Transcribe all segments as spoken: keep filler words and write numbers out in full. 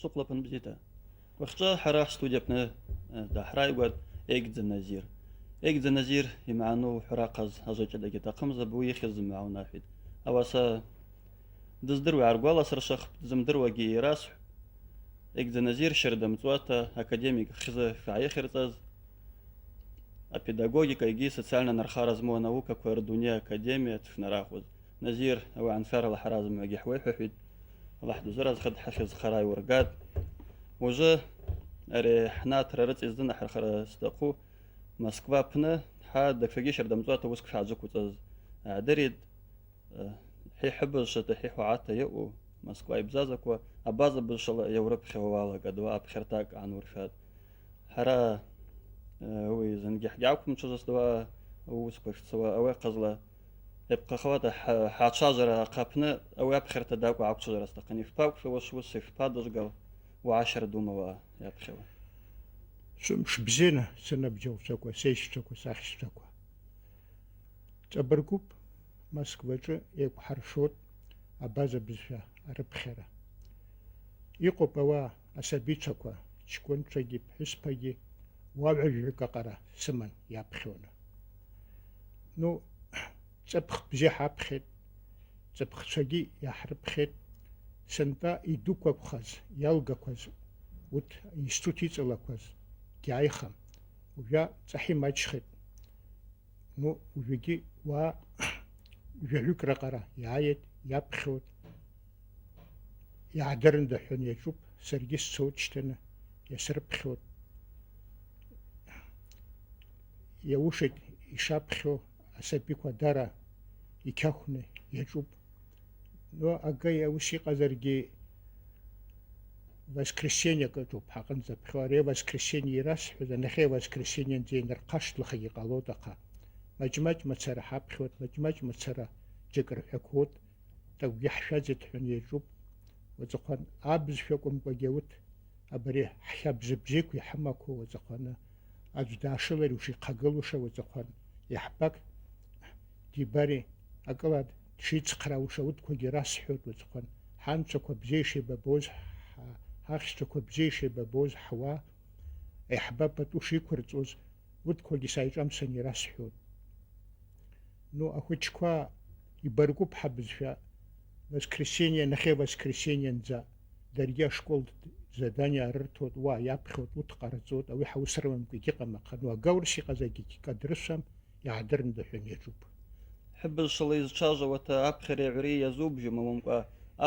Сыхәлаԥан бзиҭа. Уахьҿа ҳара ҳстудиа аҟны, э, даҳрааигәан Егьӡа Назир. Егьӡа Назир имааноу ҳәарахаз ажаҷадагьы аҭахымзар, уи ихьыз зымҳәаунаҳәеит. Ауаса дыздыруа иааргәаласыршахп, дзымдыруагьы ирасҳә. Егьӡа Назир шьардамҵуаҭа академик хьӡы шааихьырҵаз, апедагогика егьи социальна нырхара змоу анаукақәа рдунеи академиа дшнарахәоз. Назир, ауааншәарала ҳаразмҩагьы ҳуеиҳәахьеит, Аллаҳ дузыразхеит, ҳахьызхара иургат. Уажәы ари ҳнаҭра рыҵа изынаҳархара сҭаху Москва аҟны ҳа даҽакгьы шьардамҵуаҭа уск шаазықәҵаз аадырит. Ҳи ҳыбызшаҭа, ҳи ҳуааҭа иҟоу Москва ибзазақәа абаза бызшала иаурыԥхьауа уалага ду аԥхьарҭак аануршәат. Ҳара, э, уи зынгьы ҳгьақәымҽыз асдуа аусқәа шцауа, ауе хъазла иаԥхахауада ҳа-, ҳацәажәара ахаԥны, ауи аԥхьарҭа дакәа ақәцәажәара сҭахын. Ишԥақәшәауа шус, ишԥадыжгал, уаашьара дума уа иаԥхьауа? Сымш бзианы, сынабџьалцәақәа, сеишьцәақәа, сахьшьцәақәа. Ҵабыргуп Москваҿы еиқәҳаршоит абаза бызшәа арыԥхьара. Иҟоуп ауаа асабицәақәа, ҷкәынцәагьы ԥҳәысԥагьы уаҩажәаҩык аҟара сыман иаԥхьоны. Ну, ҵыԥх бзиа ҳаԥхьеит, ҵыԥхцәагьы иаҳрыԥхьеит, сынтәа идуқәақәхаз, иалгақәаз, урҭ аинститут иҵалақәаз гьааихам, уажәа ҵаҳ имаҷхеит. Ну, уажәгьы уа жәаҩык раҟара иааиеит, иаԥхьоит, иаадырында ҳәа иаҿуп, саргьы сцоит шьҭаны, иасырԥхьоит. Иаушеит ишаԥхьо асабиқәа дара иқьахәны иаҿуп. Ну, ага, ус иҟазаргьы, воскресенье акы ыҟоуп ҳаҟынӡаԥхьо, ари воскресенье ирасҳәоз, анахьеи воскресеньенӡа инархашҭлахагьы ҟалоит, аха маҷ-маҷ мацара ҳаԥхьоит, маҷ-маҷ мацара џьакы рҳәақәоит, такәгьы ҳшәаӡеит ҳәа иаҿуп. Уаҵәҟьан абызшәа акәымкәагьы ауит, абри ҳхьабзыбзеиқәа иҳамақәоу уаҵәҟьаны аӡә даашылар ушихагылуша уаҵәҟьан, иаҳбак дибари, акыла дшицхраауша урҭқәагьы расҳәоит уаҵәҟьан, ҳанцәақәа бзиа ишеибабоз, ҳа-, ҳахьшьцәақәа бзиа ишеибабоз, ҳуаа, аиҳабы пату шиқәырҵоз, урҭқәагьы сааиҿамсаны ирасҳәоит. Ну, ахәыҷқәа ибаргәуп ҳабызшәа, воскресенье, нахьхьи воскресеньенӡа даргьы ашкол задание рырҭоит, уа иаԥхьоит, урҭ ҟарҵоит, ауи ҳаус рымамкәа егьыҟам, аха, ну, ага урыс иҟазаргьы кадрышәам, иаадырында ҳәа иаҿуп. Ҳәыбызшала изҽажәауа аҭа аԥхьареи аҩреи иазубжьома, уамкәа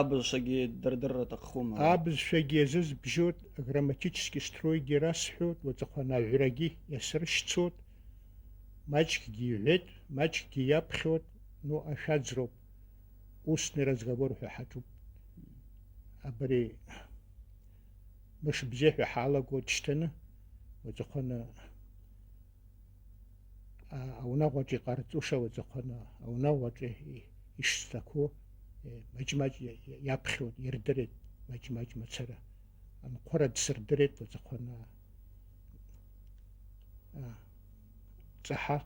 абызшагьы дырдырра аҭаххума? Абызшәагьы иазызбжьоит, аграмматический стройгьы расҳәоит, уаҵәахәан аҩрагьы иасыршьцоит, маҷкгьы иҳәеит, маҷкгьы иаԥхьоит, ну, ашәаӡроуп, устный разговор ҳәа ҳаҿуп. Абри мышбзиа ҳәа ҳалагоит шьҭаны, уаҵәахәаны а-, аунагъәаҿ иҟарҵуша уаҵәахәаны, аунагъәаҿ и-, ишсҭаху, э, маҷ-маҷ иа-, иа-, иаԥхьоит, ирдырит, маҷ-маҷ мацара. Анхәара дсырдырит уаҵәахәаны, а, ҵаҳа,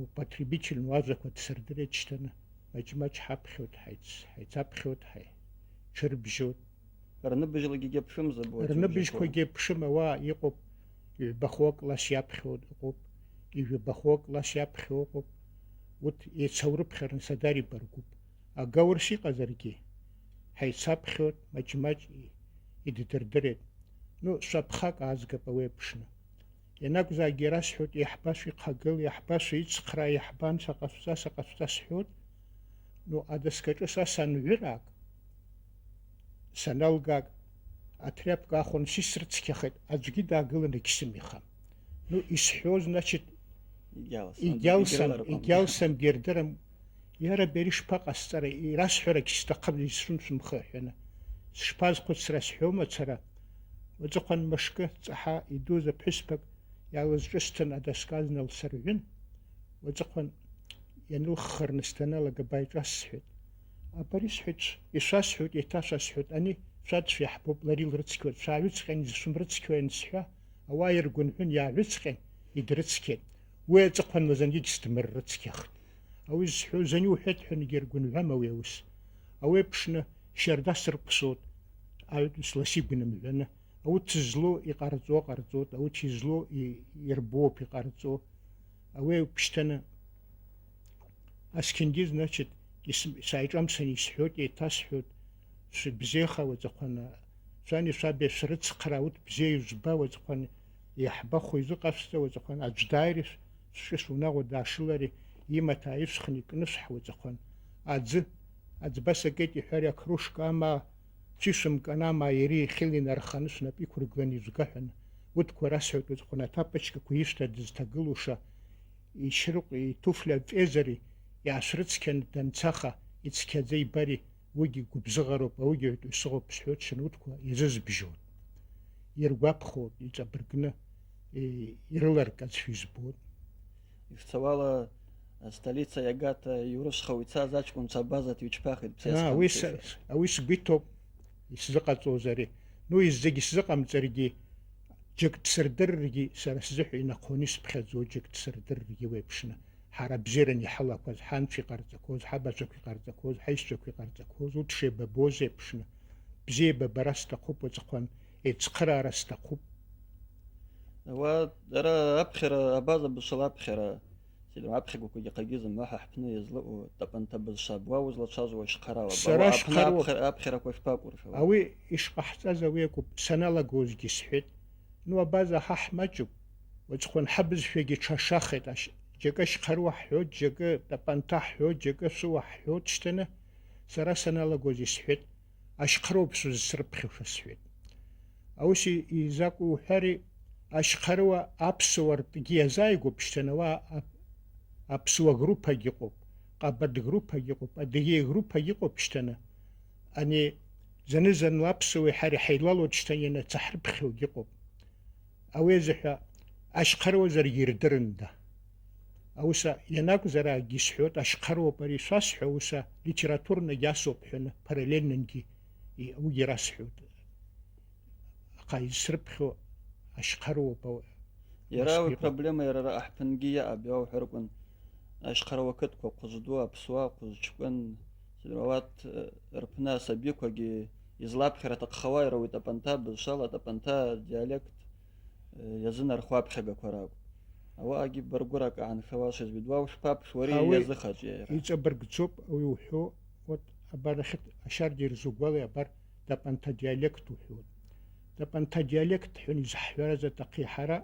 употребительну ажәақәа дсырдырит шьҭаны, маҷ-маҷ ҳаԥхьоит, ҳаиц-, ҳаицаԥхьоит, ҳаи-, ҽырбжьоит. Рныбжьлагьы егьаԥшымзар, уаҵәы Рныбжьқәагьы ԥшым, ауаа иҟоуп, ҩбахәы акласс иаԥхьоу ыҟоуп, ижәбахәы акласс иаԥхьоу ыҟоуп, урҭ еицаурыԥхьаран садар ибаргәуп. Ага урыс иҟазаргьы, ҳаицаԥхьоит, маҷ-маҷ иддырдырит. Ну, шәаԥхак аазгап ауеиԥшны. Ианакәзаалак ирасҳәоит, иаҳбашәа ихагыл, иаҳбашәа ицхраа, иаҳбан, саҟашәҵа, саҟашәҵа сҳәоит. Ну, адоскаҿы са санҩырак, саналгак, атряпка ахәан сисрыцқьахеит, аӡәгьы даагыланы егьсымихам. Ну, исҳәо, значит, Егьалсам, егьалсам, егьрыларҟәам. Егьалсамгьы ирдырам. Иараби, ари шԥаҟасҵара, ирасҳәарагь сҭахым, исшәымшәымхы ҳәаны. Сышԥазхәыцра сҳәома, ацара? Уаҵәыхәан мышкы ҵаҳа идуз аԥҳәысбак иаалызҿысҭын, адоска азна лсырҳәын. Уаҵәыхәан ианылххырныс даналага, ба иҿасҳәеит. Абар исҳәеит, ишәасҳәоит, еиҭашәасҳәоит, ани шәа дшәиаҳбуп, лара илрыцқьоит, шәааҩыҵҟьан, изышәымрыцқьои анысҳәа, ауаа иргәынҳәын, иааҩыҵҟьан, идрыцқьеит. Уи аҵыхәан лазангьы дсдмыррыцқьахт. Ауи зҳәоз ани уҳәеит ҳәа егьыргәынҳәуам ауи аус. Ауеиԥшны шьарда сыркәсоит. аҩ-, сласигәнымҳәаны, аут злоу иҟарҵо ҟарҵоит, аут излоу и-, ирбоуп иҟарҵо. Ауеи уԥшьҭаны, асқьынгьы, значит, ис-, сааиҿамсаны исҳәоит, еиҭасҳәоит, шәыбзиахауа, ҵыхәаны, шәани шәаби шәрыцхраа, аут бзиа ижәба, уа, ҵыхәаны, иаҳбахәо изыҟашәҵа, уа, ҵыхәаны, аӡә дааири шәшәы шәунагәа даашылари, имаҭ ааишәхны икнышәҳа, уа, ҵыхәан, аӡы, аӡба сакеит иҳәари, ақрушка амаа шәишәымкын, амаа иареи ихьыли инарханы шәнапы иқәыргыланы ижәга ҳәаны, удқәа расҳәоит, уа, ҵыхәан, аҭапочкақәа ишәҭа дызҭагылоуша, ишьрыҟ, итуфли аҵәеизари иаашәрыцқьаны данцаха, ицқьаӡа ибари, уигьы гәыбзыӷароуп, ауигьы ҳәатәы исыҟоуп сҳәоит, шьанутқәа иазызбжьоит, иргәаԥхоит, иҵабыргны, и-, ирыларкызшәа избоит. Ишцауала, астолица Иагата иурышхау ицаз аҷкәынцәа абаза ҭҩыџьԥахеит, бзиа Аа, уи схымшәышәа. Са-, уи сгәы иҭоуп, исзыҟаҵозари. Ну, изегь сзыҟамҵаргьы, џьак дсырдырыргьы, сара сзыҳәа инахәаны исԥхьаӡо џьак дсырдырыргьы уеиԥшны. Ҳара абзиараны иҳалақәаз, ҳанцәа иҟарҵақәоз, ҳабацәақәа иҟарҵақәоз, ҳаишьцәақәа иҟарҵақәоз, урҭ шеибабоз еиԥшны, бзиеибабара сҭахуп, уаҵәҟьан еицхыраара сҭахуп. Уа, ара аԥхьара, абаза бызшала аԥхьара, сидра аԥхьагақәагьы хагьы зымҳәа ҳаҳҭны иазлыҟоу тапанҭа бызшап, уа узлацәажәо ашьхарала, Сара уа аԥны ашьхаруа аԥхьара, аԥхьарақәа шԥакәыршәо? Ауи ишҟаҳҵаз ауи акәуп, саналагозгьы сҳәеит. Ну, абаза ҳа ҳмаҷуп, уаҵәхон ҳабызшәагьы ҽашахеит, ашь-, џьакы ашьхаруа ҳҳәоит, џьакы тапанҭа ҳҳәоит, џьакы шәуа ҳҳәоит, шьҭаны сара саналагоз исҳәеит, ашьхароуп шәызсрыԥхьо шәасҳәеит. Аус и-, изакәу уҳәари, ашьхаруа аԥсуа ртәгьы иазааигәоуп, шьҭаны уа ап-, аԥсуа группагьы ыҟоуп, ҟабард группагьы ыҟоуп, адыгеи группагьы ыҟоуп, шьҭаны. Ани зны-зынла аԥсуеи ҳареи ҳаилалоит, шьҭа ианацаҳрыԥхьогьы ыҟоуп. Ауи азыҳәа ашьхаруазаргьы ирдырында. Ауса ианакәзаракгьы исҳәоит, ашьхаруоуп ари шәасҳәо, ауса литературнагьы асоуп ҳәаны, параллельнангьы и-, уигьы расҳәоит. Аха изсрыԥхьо ашьхаруоуп, ау-, Иара уи ус иҟоуп. Проблема иара араҟа ҳԥынгьы иааб, иауҳәаркәын, ашьхаруа қыдқәа, Хәыжәду, Аԥсуа, Хәыжәҷкәын, Сидруалаҭ, э, рԥны асабиқәагьы излаԥхьар аҭаххауа иара уи тапанҭа бызшала, атапанҭа диалект, э, иазынархо аԥхьагақәа ракәын. Ауаагьы баргәырак аанхауашаз уи дуа ушԥаԥш, уареи Ауи иазыхаҿиа иара? Иҵабыргӡоуп уи уҳәо, вот, абар ахьыт-, ашьарда ирзугәалеи, абар тапанҭа диалект уҳәоит. Тапанҭа диалект ҳәа изаҳҳәараз аҭахи ҳара,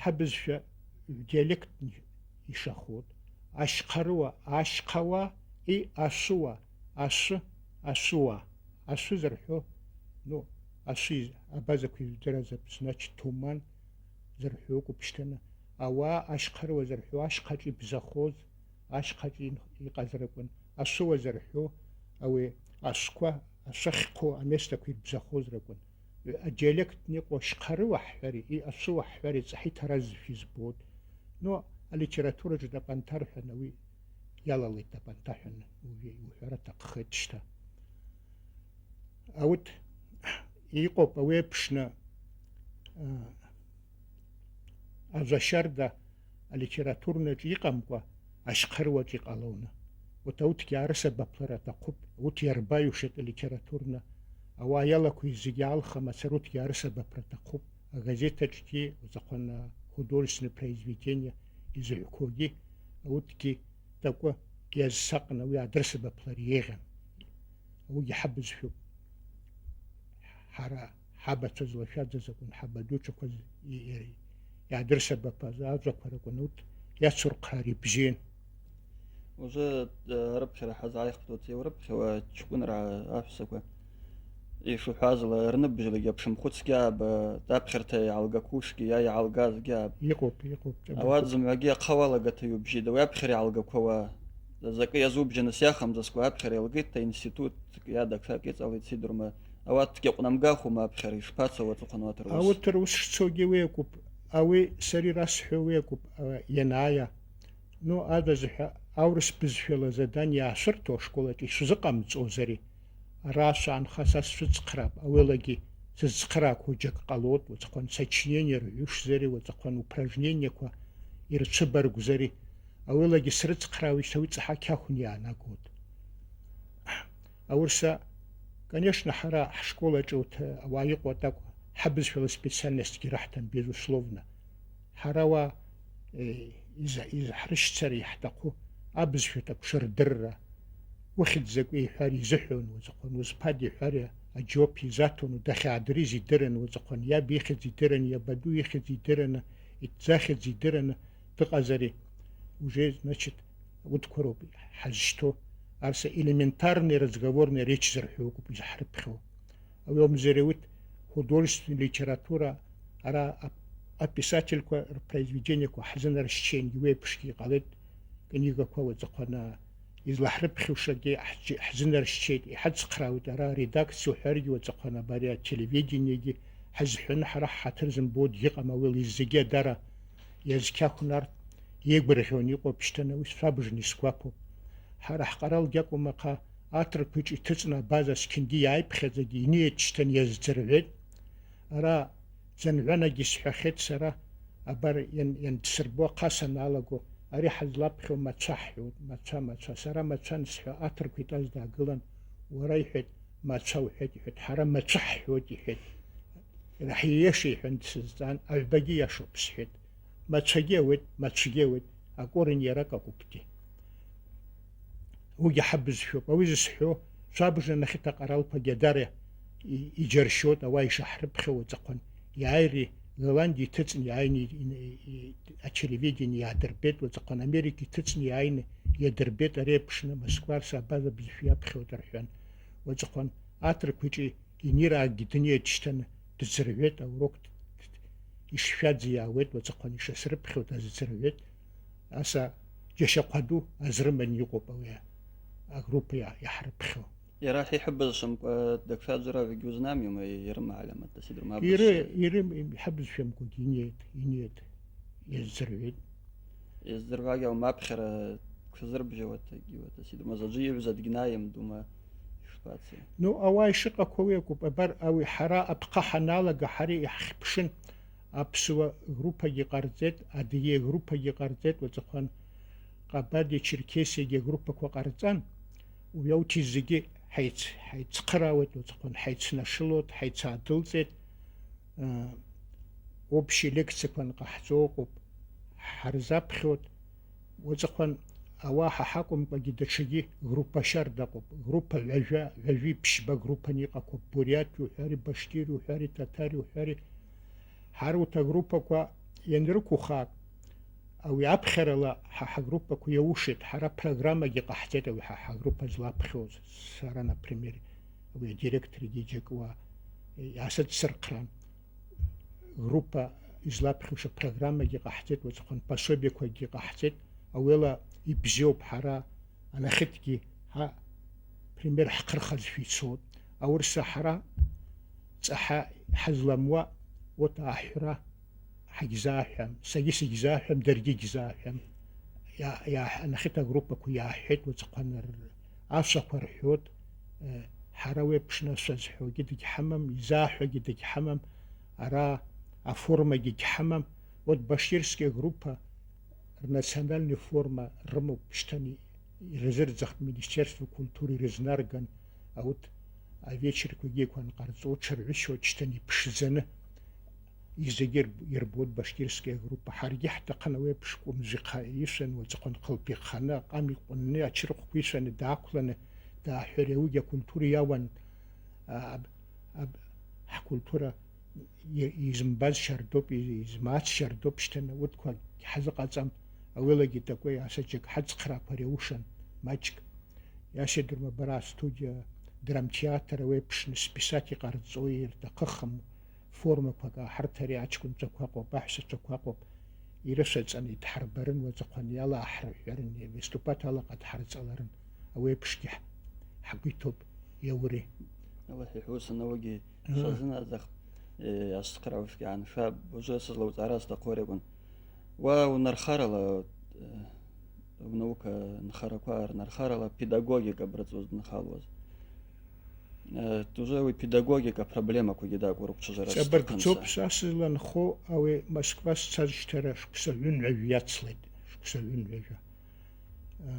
ҳабызшәа диалектны ишахәоит. Ашьхаруа, ашьхауа, и ашыуа, ашы, ашыуа, ашы зырҳәо, ну, ашы из-, абазақәа издыруазаап, значит, туман зырҳәо ыҟоуп шьҭаны. Ауаа ашьхаруа зырҳәо, ашьхаҿы ибзахоз, ашьхаҿы ин-, иҟаз ракәын. Ашыуа зырҳәо, ауи ашқәа, ашыхьқәа, аместақәа ирбзахоз ракәын. Адиалектны иҟоу ашьхаруа ҳҳәари, и-, ашыуа ҳҳәари ҵаҳа иҭаразшәа избоит. Но алитератураҿы тапанҭа рҳәаны уи иалалеит, тапанҭа ҳәаны уи уҳәар аҭаххеит шьҭа. Аут иҟоуп ауи еиԥшны, а, ажәа шьарда алитературнаҿ иҟамкәа, ашьхаруаҿ иҟалоны. Урҭ аутгьы аарысабаплара аҭахуп, урҭ иарбаҩушеит алитературна. Ауаа иалақәеи зегьы алха мацара урҭгьы аарысабаплара аҭахуп. Агазеҭ аҿгьы, уҵәахәаны художественное произведение изыҳәқәоугьы, аутгьы такәы иазсаҟны уи адрысабаплара еиӷьын. Уигьы ҳабызшәоуп. Ҳара ҳабацәа злашәаӡаз акәын, ҳабадуцәақәа з-, и-, и-, иаадырсабақәаз ажәақәа ракәын, урҭ иацурхәаар ибзиан. Уже, э, рыԥхьара ҳазааихтәуеит, иурыԥхьауа ҷкәынра аҳәсақәа. Ишуҳәазла, рныбжьлагьы аԥшымхәыцгьы ааб, аԥхьарҭа иаалгақәоушгьы, иа иаалгазгьы ааб. Иҟоуп, иҟоуп, ҵабыргуп. Ауаӡымҩагьы ахауалагаҭаҩу бжьыда, уи аԥхьара иаалгақәауа, закы иазубжьаныс иахамзаскуа аԥхьара илгеит, аинститутк иадак сак иҵалеит сидрума, ауаткгьы аҟәнамгахума аԥхьара, ишԥацо уаҵәыхәан уаҭыр ус? Ауаҭыр ус шцогьы уи акәуп, ауи сара ирасҳәо уи акәуп, а, ианааиа. Ну, адазҳәа, аурыс бызшәала задание аашәырҭо ашколаҿ ишәзыҟамҵозари? Ара шәаанха, са сшәыцхраап, ауелагьы сызцхраақәо џьак ҟалоит, уаҵәҟьан сочинение рҳәышзари, уаҵәҟьан упражнениеқәа ирцәыбаргәзари, ауелагьы срыцхраауеит, шьҭа уи ҵаҳа қьахәны иаанагоит. Аурса Конечно, ҳара ҳшкол аҿы урҭ ауаа иҟоу атакәу, ҳабызшәала специальностьгьы раҳҭан, безусловно. Ҳара уа, э, иза-, изаҳрышьцара иаҳҭаху абызшәа аҭакәшара рдырра. Ухьӡ закәи иҳәар изыҳәон уаҵәҟьан, узԥада иҳәар аџьоуп изаҭон, дахьаадыриз идырын уаҵәҟьан, иаб ихьӡ идырын, иабаду ихьӡ идырын, иҭӡахьаз идырын, дыҟазари? Уже, значит, урҭқәа роуп ҳазшьҭоу. Арса элементарный разговорный речь зырҳәо акәуп изаҳрыԥхьо. Уи акәымзар, урҭ художественная литература, ара ап-, аписательқәа рпроизведениеқәа ҳзынаршьчеит, уи еиԥшгьы иҟалеит, книгақәа уаҵәахәаны излаҳрыԥхьушагьы ҳџь-, ҳзынаршьчеит, иҳацхраауеит ара аредакциа уҳәаргьы уаҵәахәаны абари ателевидениегьы ҳазҳәаны ҳара ҳҳаҭыр зымбо дгьыҟам, ауел изегьы адара иазқьахәнарт, иеигәырӷьон иҟоуп шьҭа, уи сабжаны исгәаԥуп. Ҳара ҳҟаралгьы акәым, аха аҭырқәа иҿы иҭыҵны абаза зқьынгьы иааиԥхьаӡагьы инеит шьҭа, иазӡырҩеит. Ара Ӡанҩанагьы сҳәахьеит сара, абар, иан-, иандсырбо ахы саналаго, ари ҳазлаԥхьо мацәа ҳҳәоит, мацәа, мацәа. Сара мацәа ансҳәа, аҭырқәа итәаз даагылан, уара, иҳәеит, мацәа уҳәеит, иҳәеит, ҳара мацәа ҳҳәоит, иҳәеит. Иара ҳиеша иҳәан дсызҵаан, аҩбагьы иашоуп, сҳәеит. Мацәагьы ауеит, мацәгьы ауеит, акорень иара какәыԥгьы. Уигьы ҳабызшәоуп. Уи зысҳәо, шәабжа нахьыҭ аҟаралқәагьы адара и-, иџьаршьоит, ауаа ишаҳрыԥхьо уаҵәахәан. Иааири, Голландиа иҭыҵны иааины и-, и-, и-, ателевидение иаадырбеит уаҵәахәан, Америка иҭыҵны иааины иадырбеит, ари еиԥшны Москва арса абаза бызшәа иаԥхьоит рҳәан. Уаҵәахәан аҭырқәа иҿы инираагьы днеит шьҭан, дӡырҩеит, аурок ишшәаӡ иаауеит, уаҵәахәан ишасрыԥхьо дазӡырҩеит. Аса џьашьахәа ду азрыман иҟоуп ауи агруппа иа-, иаҳрыԥхьо. Иара ҳиҳәабызшәамкәа дагшәаӡәыр авагьы узнамиума, ирымаалиама, дасидур, ма Иры-, бызшәа? Ирым-, ҳабызшәамкәагьы инеит, инеит, иазӡырҩеит. Иазӡырҩагьы аума аԥхьара дшәазырбжьауа, дагьиуа, дасидур, ма заӡәы иҩыза дгьнаиам, дума, ишԥацеи? Ну, ауаа ишыҟақәоу уи акәуп. Абар, ауи ҳара апҟа ҳаналага, ҳара иаҳхьыԥшын, аԥсуа группагьы ҟарҵеит, адыгьы агруппагьы ҟарҵеит, уаҵәахәан Ҟабарди-Черкесиагьы агруппақәа ҟарҵан, уи ауҭи зегьы ҳаиц-, ҳаицхыраауеит, уаҵәахәан ҳаицнашылоит, ҳаицаадәылҵеит, э, общи лекциақәа анҟаҳҵо ыҟоуп, ҳарзаԥхьоит, уаҵәахәан ауаа ҳа ҳакәымкәагьы даҽагьы группа шьарда ыҟоуп, группа ҩажәа, ҩажәи ԥшьба группаны иҟақәоуп, буриати уҳәари, башкири уҳәари, татари уҳәари, Ҳара урҭ агруппақәа ианрықәухаак, уи аԥхьарала ҳа ҳагруппақәа иаушеит, ҳара программагьы ҟаҳҵеит, уи ҳа ҳагруппа злаԥхьоз, сара, например, уи адиректоргьы џьакуа иаасыццырхран. Группа излаԥхьоша программагьы ҟаҳҵеит, уаҵәахәын пособиақәагьы ҟаҳҵеит, ауела ибзиоуп, ҳара анахьытәгьы ҳа, пример ҳхырхазшәа ицоит. Аурыс ҳара ҵаҳа ҳазламуа, урҭ ааҳәра ҳагьзааҳәам, саргьы сагьзааҳәам, даргьы гьзааҳәам. Иа-, иа-, анахьыҭ агруппақәа иааҳәеит, уаҵәҟьа ныр-, ашәақәа рҳәоит, э, ҳара уи аԥшны ашәа зҳәогьы дагьҳамам, изааҳәогьы дагьҳамам, ара аформагьы гьҳамам. Вот башкирская группа рнациональный форма рымоуп, шьҭан ирзырӡахт Министерство культуры ирызнарган, аут авечерқәагьы еиқәа анҟарҵо, ҽырҩышьуа шьҭан иԥшӡаны, зегьы ирб-, ирбоит башкирская группа. Ҳаргьы ҳҭахын ауеиԥш Кәымзиха ишәан, уаҵәҟьа нхылԥ иханы, аҟам иҟәынны, ачырхәқәа ишәаны даақәланы, дааҳәыр, уигьы акультура иауан, а, аб-, аб-, ҳкультура и-, изымбаз шьардоуп, и-, измаац шьардоуп, шьҭа наудқәак ҳазыҟаҵам, ауелагьы такәеи асаџьак ҳацхраақәар иаушан, маҷк. Иасидырма, бара астудиа, драмтеатр ауеиԥшны списать иҟарҵои ирҭахыхым формақәак, ҳарҭ ари аҷкәынцәақәа ыҟоуп, аҳәсацәақәа ыҟоуп, ирышәаҵаны идҳарбарын, уаҵәахәаны иалааҳрыҳәҳәарын, выступать алаҟа дҳарҵаларын, ауеиԥшгьы ҳ-, ҳгәы иҭоуп, иаури. Аллаҳ иҳәо санаугьы Ыы. Сазынаӡахт, э, ацхраауаҩык иааншәа, уажәы сызлауҵаара сҭаху ари акәын. Уа унархарала, э, унаука нхарақәа рнархарала педагогика абраҵоз дынхалуаз. Э, уже уи педагогика проблемақәагьы дакәу рықәцәажәара Ҵабыргӡоуп сҭахын са. Са сызланхо ауи Москва сцазшьҭара шықәса ҩынҩажәа иацлеит, шықәса ҩынҩажәа. Э,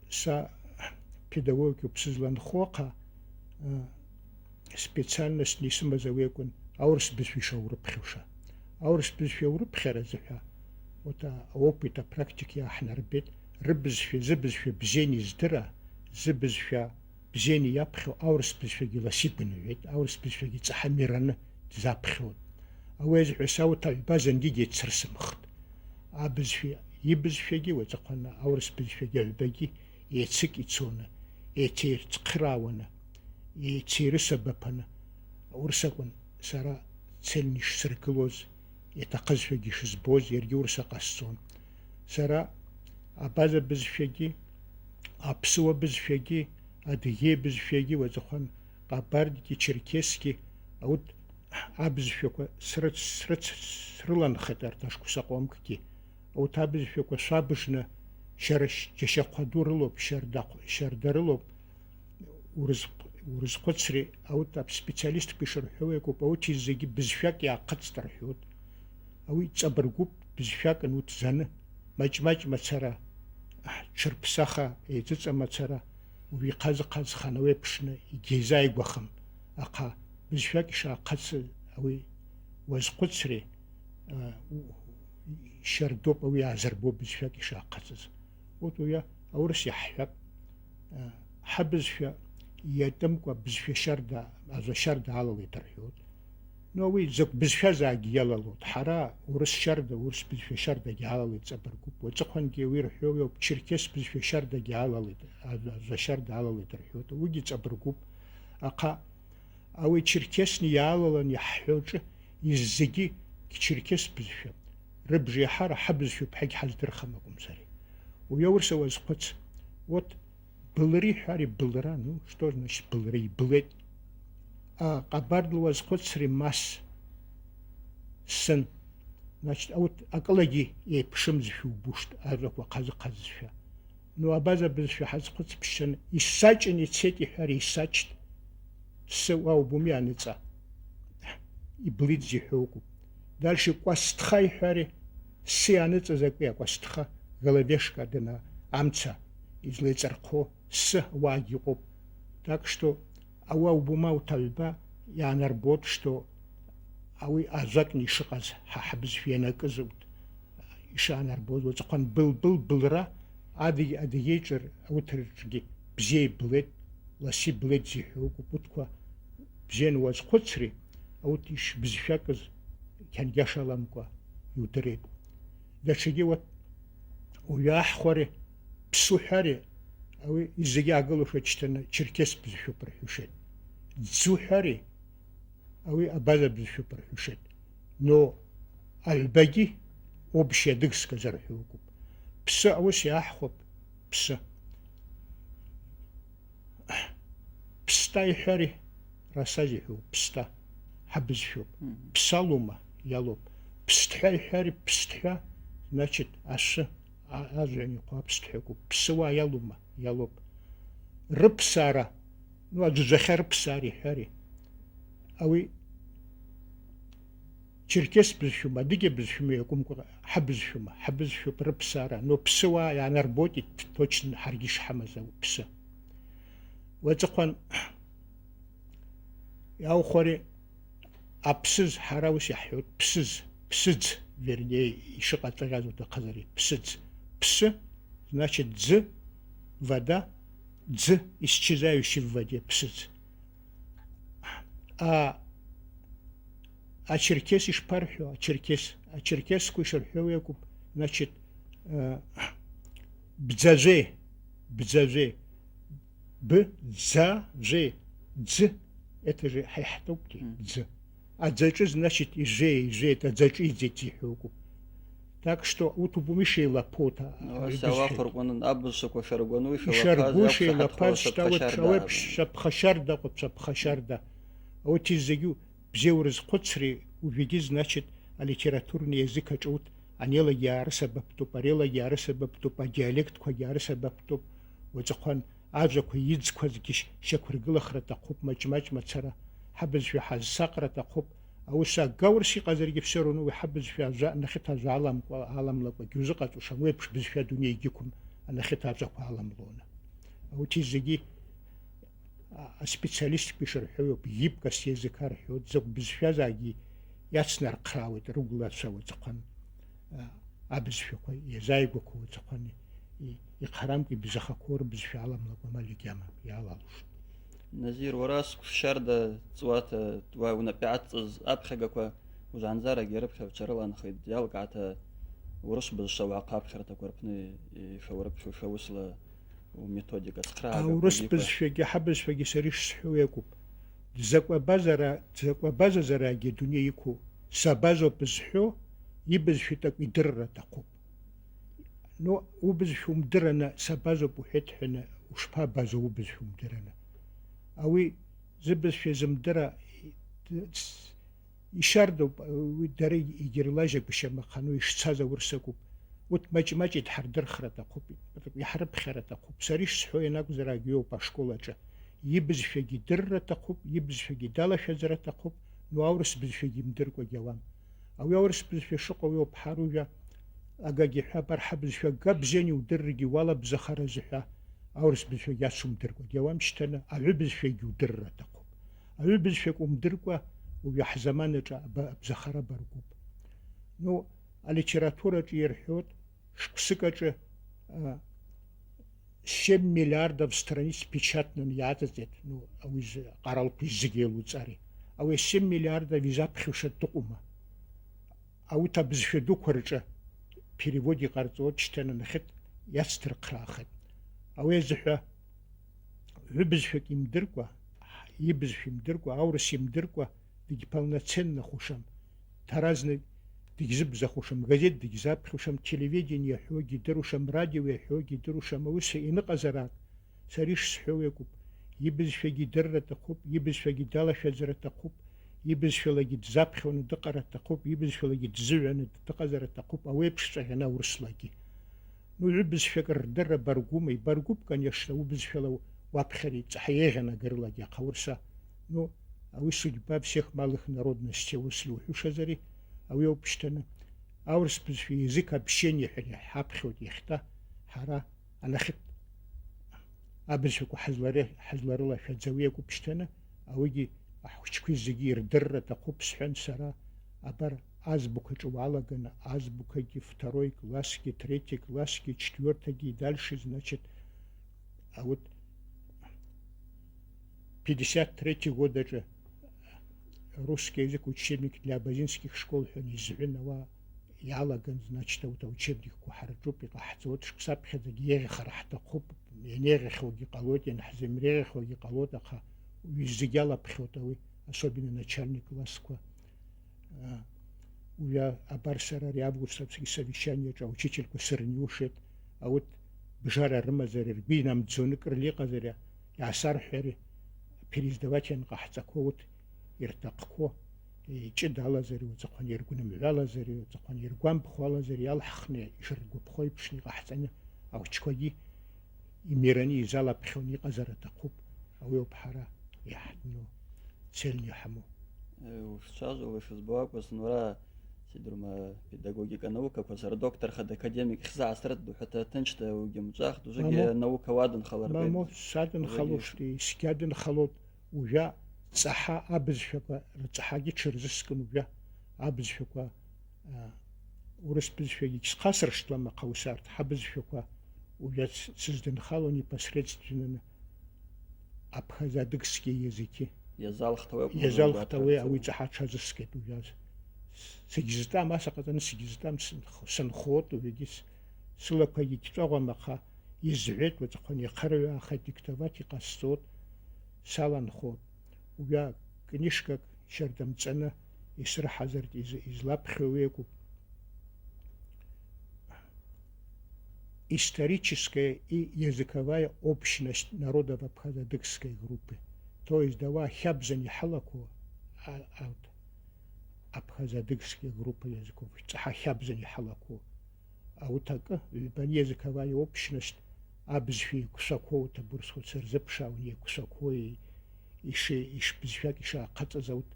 са педагогиуп сызланхо, аха специальностны исымаз ауи акәын, аурыс бызшәа ишаурыԥхьоша. Аурыс бызшәа аурыԥхьаразы ҳәа, вот, а, аопит, апрактика иааҳнарбеит, рыбызшәа, зыбызшәа бзианы издыра, зыбызшәа бзианы иаԥхьо аурыс бызшәагьы ласибын иҳәеит, аурыс бызшәагьы ҵаҳамираны дзаԥхьоит. Ауи азыҳәа сауҭ аҩба зынгьы дицрысымхт. Абызшәа, ибызшәагьы уаҵәахәаны аурыс бызшәагьы аҩбагьы еицык ицоны, еиҭаирцхраауаны, еицеирысабаԥаны, урс акәын сара цельны ишсыргылоз, иаҭахызшәагьы ишызбоз, иаргьы урс аҟасҵон. Сара абаза бызшәагьы, аԥсуа бызшәагьы, адыгьеи бызшәагьы уаҵәахәан, ҟабардгьы, черкесгьы, аут абызшәақәа срыц-, срыц-, срыланхеит арҭ ашықәса ҟәамгьы. Аут абызшәақәа шәабыжны, шьара ш-, џьашьахәа ду рылоуп, шьарда-, шьарда рылоуп, урызхә-, урызхәыцри, аут аԥ-, специалистқәа ишырҳәо еиқәуп, аут зегьы бызшәак иаахыҵт рҳәоит. Ауи ҵабыргуп, бызшәак ануҭ заны, маҷ-маҷ мацара, ҽырԥсаха, еиҵыҵа мацара, уи ихазы-хазхан ауеиԥшны, егьизааигәахам, аха бызшәак ишаахыҵыз ауи уазхәыцри, а, у-, шьардоуп ауи аазырбо бызшәак ишаахыҵыз. Урҭ уи аурыс иаҳҳәап, а, ҳабызшәа иатәымкәа бызшәа шьарда, ажәа шьарда алалеит рҳәоит. Ну, уи закә бызшәазаагьы иалалоит. Ҳара урыс шьарда, урыс бызшәа шьардагьы алалеит ҵабыргуп. Уаҵәыхәангьы уи рҳәо иоуп, черкес бызшәа шьардагьы алалеит, ажәа, ажәа шьарда алалеит рҳәоит. Уигьы ҵабыргуп. Аха ауи черкесны иаалалан иаҳҳәо аҿы иззегьы черкес бызшәа. Рыбжеиҳара ҳабызшәоуп ҳәагьы ҳаздырхам акәымзар. Уи аурыс уазхәыц. Вот, былри ҳәари былра, ну, что значит былри, иблеит. А, ҟабардла уазхәыцри мас сын. Значит, аут акылагьы еиԥшымзшәа убушт, ажәақәа хазы-хазызшәа. Ну, абаза бызшәа ҳазхәыцԥшьаны, исаҷын ицеит иҳәар, исаҷт. Сы уа убоми аныҵа. Иблит зиҳәо акәуп. Дальше кәасҭха иҳәари, сы ианыҵаз акәи акәасҭха, головешка дына, амца излеиҵархо, сы ауаагьы ыҟоуп. Так что, ауа убома уҭ аҩба, иаанарбот, что ауи ажәакны ишыҟаз ҳа ҳбызшәа ианакыз урҭ ишаанарбоз, уаҵәахәан былбыл, былра, адыгь-, адыгьеиҿыр, ауҭраҿгьы бзиа иблеит, ласси блеит зиҳәо укәыпутқәа бзианы уазхәыцри, аут ишбызшәакыз қьангьашаламкәа иудырит. Даҽагьы уа-, уҩаҳхәари, ԥсуҳәари, ауи зегьы аагылошәа чҭаны, черкес бызшәоуп рҳәушеит. Ӡуҳәари, ауи абаза бызшәоуп рҳәушеит. Но аҩбагьы обшь иадыгскыз рҳәо укәуп. Ԥсы аус иаҳхәап, ԥсы. Ԥста иҳәари, расаз иҳәоуп, ԥста. Ҳабызшәоуп. Мгм. Ԥсалума, иалоуп. Ԥсҭҳәа иҳәари, ԥсҭҳәа, значит, асы, а-, ажәҩан иҟоу аԥсҭҳәа акәуп. Ԥсыуаа иалума, иалоуп. Рыԥсаара, ну, аӡәӡәахьа рыԥсаара иҳәари. Ауи черкес бызшәума, адыгьа бызшәума, иакәымкәа, ҳабызшәума, ҳабызшәоуп рыԥсаара. Но ԥсыуаа иаанарбоит, ит-, точно ҳаргьы ишҳамаз ауп ԥсы. Уаҵәахәан иаухәари, аԥсыз, ҳара ус иаҳҳәоит, ԥсыз, ԥсыӡ, вернее, ишыҟаҵәҟьаз уҭахызар, ԥсыӡ. Ԥсы, значит, ӡы, вода, ӡы, исчезающий в воде, ԥсыӡ. А, ачеркес ишԥарҳәо? Ачеркес, ачеркесқәа ишырҳәо уи акәуп, значит, э, бӡажәе, бӡажәе, б, ӡа, жәе, ӡ, это же ҳаиҳтоуп, Мм. ӡ. Аӡаҿы, значит, ижәе, ижәеит, аӡаҿы иӡеит иҳәо акәуп. Так что, урҭ убома ишеилаԥоу, ҭа-, Ну, ас аҩбызшәагь. Ауахәарҟәаны абызшақәа шаргәану, ишалаԥаз, шаргәу, акәшахаҭхо шеилаԥаз, шьапԥха шьҭа уи шьарда шәа-, уи аабыжь. Шьапԥха шьарда акәу, шьапԥха шьарда. Урҭ зегьы бзиа урызхәыцри, ужәигьы, значит, алитературный язык аҿы урҭ анелагьы аарысабаптәуп, арелагьы аарысабаптәуп, адиалектқәагьы аарысабаптәуп. Уаҵәахәан ажәақәа иӡқәазгьы ш-, шьақәыргылахра аҭахуп, маҷ-маҷ мацара. Ҳабызшәа ҳазсаҟра аҭахуп. Аус агга урыс иҟазаргьы ԥсыроуны уи ҳабызшәа ажәа, анахьыҭ ажәа аламкәа, аламлакәагьы узыҟаҵошам, уи еиԥш бызшәа адунеи егьықәым, анахьыҭ ажәақәа аламлоны. Урҭ зегьы аспециалистқәа ишырҳәо иоуп, гибкость языка рҳәоит, закә бызшәазаагьы иацнархраауеит рыгәлацәа уаҵәҟьан, а, абызшәақәа иазааигәақәа уаҵәҟьан и-, ихарамкәа ибзахақәоу рыбызшәа аламлакәа амал егьамам, иалалушт. Назир, уара сгәшьарда ҵуаҭа, уа унапы иаадҵыз аԥхьагақәа ужанзарагьы рыԥхьаҩцәа рыланхеит, иалкааҭа урыс бызшәа уаҟа аԥхьарҭақәа рыԥны ишәаурыԥхьо шәаусла уметодика цхраагақәа Аурыс бзиақәа. Бызшәагьы ҳабызшәагьы сара ишсҳәо иакәуп. Дзакәабазара, дзакәабазазарагьы адунеи иқәу, сабазоуп зҳәо, ибызшәа такә идырра аҭахуп. Ну, убызшәа умдыраны, сабазоуп уҳәеит ҳәаны, ушԥабазо убызшәа умдыраны? Ауи зыбызшәа зымдыра, ишардоуп, уи дара егьырлажьагәышьам, аха ну ишцаз аурыс акәуп. Урҭ маҷ-маҷ идҳардырхра аҭахуп, иҳрыԥхьара аҭахуп. Сара ишсҳәо ианакәзарак иоуп ашкол аҿы. Ибызшәагьы идырра аҭахуп, ибызшәагьы далашәаӡара аҭахуп, ну аурыс бызшәагьы имдыркәагьы ауам. Ауи аурыс бызшәа шыҟоу иоуп, ҳара уажәа агагьы ҳәа абар ҳабызшәа габзиан иудырргьы уалабзахараз ҳәа аурыс бызшәагьы ацумдыркәагьы ауам, шьҭаны аҩы бызшәагьы удырра аҭахуп. Аҩы бызшәак умдыркәа уажәы ҳзаманаҿы аба-, абзахара баргәуп. Ну, алитератураҿы ирҳәоит, шықәсык аҿы, а, семь миллиардов страниц печатнын иаҵаҵеит, ну, ауи зы-, ҟаралқәа зегьы еилуҵари. Ауи семь миллиардов изаԥхьоша дыҟоума? Ауҭ абызшәа дуқәа рҿы перевод иҟарҵо шьҭан анахьыт иацдырхраахеит. Ауи азыҳәа ҩыбызшәак имдыркәа, ибызшәа имдыркәа, аурыс имдыркәа, дегьполноценнахәышам, ҭаразны дегьзыбзахәышам, газеҭ дегьзаԥхьошам, телевидение иаҳәогьы идырушам, радио иаҳәогьы идырушам, аус иныҟазараак, сара ишсҳәо иакәуп, ибызшәагьы идырра аҭахуп, ибызшәагьы далашәаӡара аҭахуп, ибызшәалагьы дзаԥхьоны дыҟара аҭахуп, ибызшәалагьы дзыҩаны дыҟазар аҭахуп, ауеиԥш ҵәаӷьаны аурыслагьы. Ну, ҩыбызшәак рдырра баргәума? Ибаргәуп, конечно, убызшәала уаԥхьар ицаҳа еиӷьын агырлакгьы, аха урса, ну, ауи судьба всех малых народностей, ус иуҳәушазари, ауи ауп шьҭаны. Аурыс бызшәа язык общения ҳәа иҳаԥхьоит иахьҭа, ҳара анахьтә абызшәақәа ҳазлари-, ҳазларылашәаӡауеи акәуп шьҭаны, ауигьы аҳәчқәеи зегьы ирдырра аҭахуп сҳәан сара, абар азбукаҿы уалаганы, азбукагьы, второй классгьы, третий классгьы, четвёртыйгьы и дальше, значит, а вот пятьдесят третий год аҿы русский язык учебник для абазинских школ ҳәа изҳәан ауаа иалаган, значит, аут аучебникқәа ҳарҿуп, иҟаҳҵоит, шықәсаԥхьаӡагьы еиӷьхар ҳҭахуп, ианеиӷьхьоугьы ҟалоит, ианҳзымреиӷьхьоугьы ҟалоит, аха уи зегь алаԥхьоит ауи, особенно начальник классқәа. А, уи а-, абар сара ари август аԥсгьы совещаниаҿы аучительқәа сырниушеит, аут бжара рымазар, ргәы инамӡоны кыр иҟазар, иаасарҳәари, пересдавать анҟаҳҵақәо, урҭ ирҭахқәо, иҷыдалазари, уаҵәахәан иргәнымҳәалазари, уаҵәахәан иргәамԥхуалазари, иалҳхны ишыргәаԥхо еиԥшны иҟаҳҵаны, аучқәагьы имираны изалаԥхьон иҟазар аҭахуп, ауи ауп ҳара иаҳтәну, цельны иҳамоу. Э, ушцәажәо, ушызбо акәызҭан, уара, Сидрума, педагогика наукақәа, сара доктор хада академик хьзаасрыҭ уҳәа ҭынчда угьымҵәахт, ужыгьы Мамоу. Анаука уадынхалар Мамоу, беит. Садынхалошт, Ужыгьы егьсгьы адынхалот, ужәа ҵаҳа абызшәақәа рҵаҳагьы ҽырзыскын, ужәа абызшәақәа, а, урыс бызшәагьы схасыршҭлам, аха ус арҭ ҳабызшәақәа ужәа ц-, сыздынхало непосредственно абхаз-адыгский языки. Иазалхҭауеи акәым Иазалхҭауеи, уи ҵаҳа ҽазыскит ужәаз. Сегьзытам, аса ҟаҵаны сегьзытам сынх-, сынхот, уигьы с-, сылақәагьы кьҵәаӷәам, аха изҳәеит, уаҵәахәын ихырҩаахеит, диктовать иҟасҵот, саланхот. Уи книжкак шьардамҵаны исрыҳазаргь из-, излаԥхьо уи акәуп. Историческая и языковая общность народов абхазо-адыгской группы. То есть, дауа хьабзан иҳалақәоу, а, а, вот, абхазо-адыгская группа языков, ҵаҳа хьабзан иҳалақәоу. Аут акы, ҩбаны языковая общность, абызшәа еиқәшәақәоу, ҭабур схәыцыр зыԥшаауан еиқәшәақәоу, и-, иши-, ишбызшәак ишаахаҵаз аут,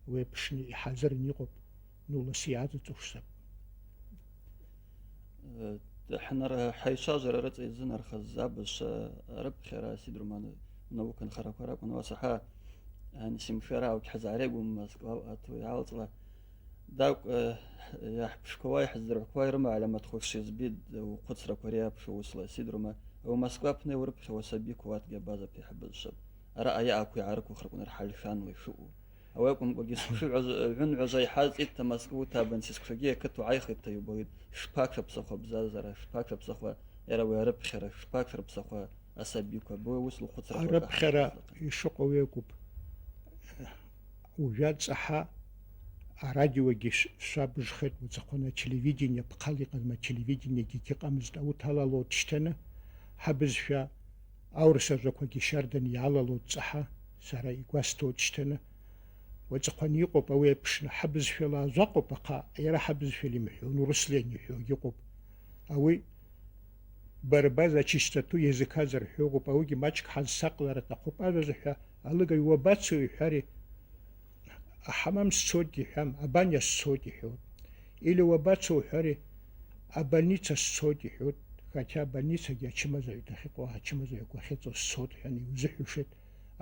уи аԥшны иҳазырын иҟоуп, ну, лассы иааҵыҵушзаап. Э, ҳнар-, ҳаицәажәара рыҵа изынархаз абызшәа рыԥхьара, Сидрума, науканхарақәа ракәын, уа саҳа, ан симшәара ауқьҳазаареигәым Москва аҭуи алҵла. Дакә, э, иаҳԥшқауа, иаҳзырҳәқәа ирымааль амаҭхәы шизбит, ухәыцрақәа реиаԥш усла сидрума, уи Москва аԥны иурыԥхьауа сабиқәа уатәгьы абазаԥ иаҳбызшап. Араҟа иаақәу иаарықәу хыркәны рҳалшанла ишыҟоу. Ауи акәымкәагьы сыхшыҩ ҩынҩажәа иҳалҵит, Москва уҭабан, сыскшагьы ақыҭа уааихеит ҳәа иубоит. Шԥаҽаԥсахуа абзазара, шԥаҽаԥсахуа иара уи арыԥхьара, шԥаҽаԥсахуа асабиқәа, абри ус лхәыцрақәа Арыԥхьара рахь. Ишыҟоу еиқәуп. Уажәы ацаҳа арадиогьы ш-, шәабжхеит, уаҵәахәны ателевидение ԥхала иҟазма, ателевидениегьы егьыҟамызт, ауҭ алалоит шьҭаны, ҳабызшәа аурыс ажәақәагьы шьардан иалалоит ҵаҳа, сара игәасҭоит шьҭаны. Уаҵәахәаны иҟоуп ауи еиԥшны, ҳабызшәала ажәаҟоуп, аха иара ҳабызшәала имҳәон, урысла ианиҳәогьы ыҟоуп. Ауи борьба за чистоту языка зырҳәогоуп, ауигьы маҷк ҳазсаҟалар аҭахуп. Ажәа зҳәа алыгажә уабацои иҳәари, аҳамам сцоит иҳәам, абаниа сцоит иҳәоит. Или уабацо уҳәари, абольница сцоит иҳәоит, хотя абольницагьы ачымазаҩ дахьыҟоу, ачымазаҩ агәахьыҵоу сцоит ҳәа иузыҳәашеит.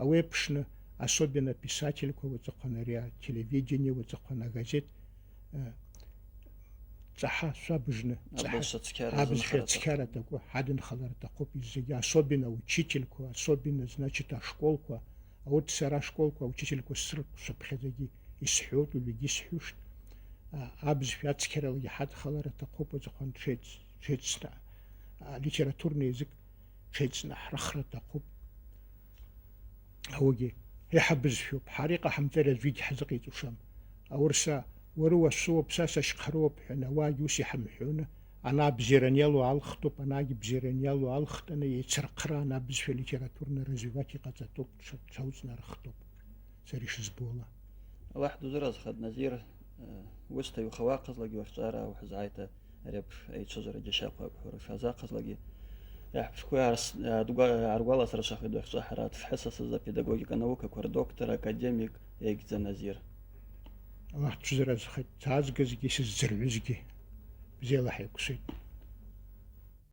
Ауеиԥшны, особенно писательқәа уаҵахәын ари ателевидение, уаҵахәын агазеҭ, э, ҵаҳа шәабжны, ҵаҳа Абызшәа цқьара абызшәа азынхара цқьара аҭахуп. Аҭахуп, ҳадынхалар аҭахуп, зегьы, особенно учительқәа, особенно, значит, ашколқәа, урҭ сара ашколқәа, аучительқәа срыхәаԥшыԥхьаӡагьы исҳәоит, уигьы исҳәышт. А, абызшәа ацқьаралагьы ҳадхалар аҭахуп, уаҵахәын ҽеиц-, ҽеицны, а, литературный язык ҽеиҵнаҳрыхра аҭахуп. Аугьы иаҳа бызшәоуп, ҳара иҟаҳамҵари аӡәгьы ҳзыҟаиҵошам. Аурса, уара уасоуп, са сашьхароуп ҳәа, ауаагьы ус иҳамҳәоны, ана бзиараны иалоу алхтәуп, анагьы бзиараны иалоу алхтәаны, еицырхраан абызшәа литературно развивать иҟаҵатәуп, ҽа-, ҽауҵнарыхтәуп, сара ишызбо ала. Аллаҳ дузыразхеит, Назир, э, усҭа иухауа ахъазлагьы уахьчара уҳзааиҭа. Ари аԥш аицәажәара џьашьахәа акәхара шазахазлагьы, иаҳԥшқәа арс-, адгәа-, аргәаласыршахеит уахьҿаҳара аҭыԥҳәыс асазы апедагогика анаукақәа рдоктор, академик Егьӡа Назир. Аллаҳ дшәзыразхеит, саазгазгьы, сызӡырҩызгьы. Бзиала ҳаиқәшәеит.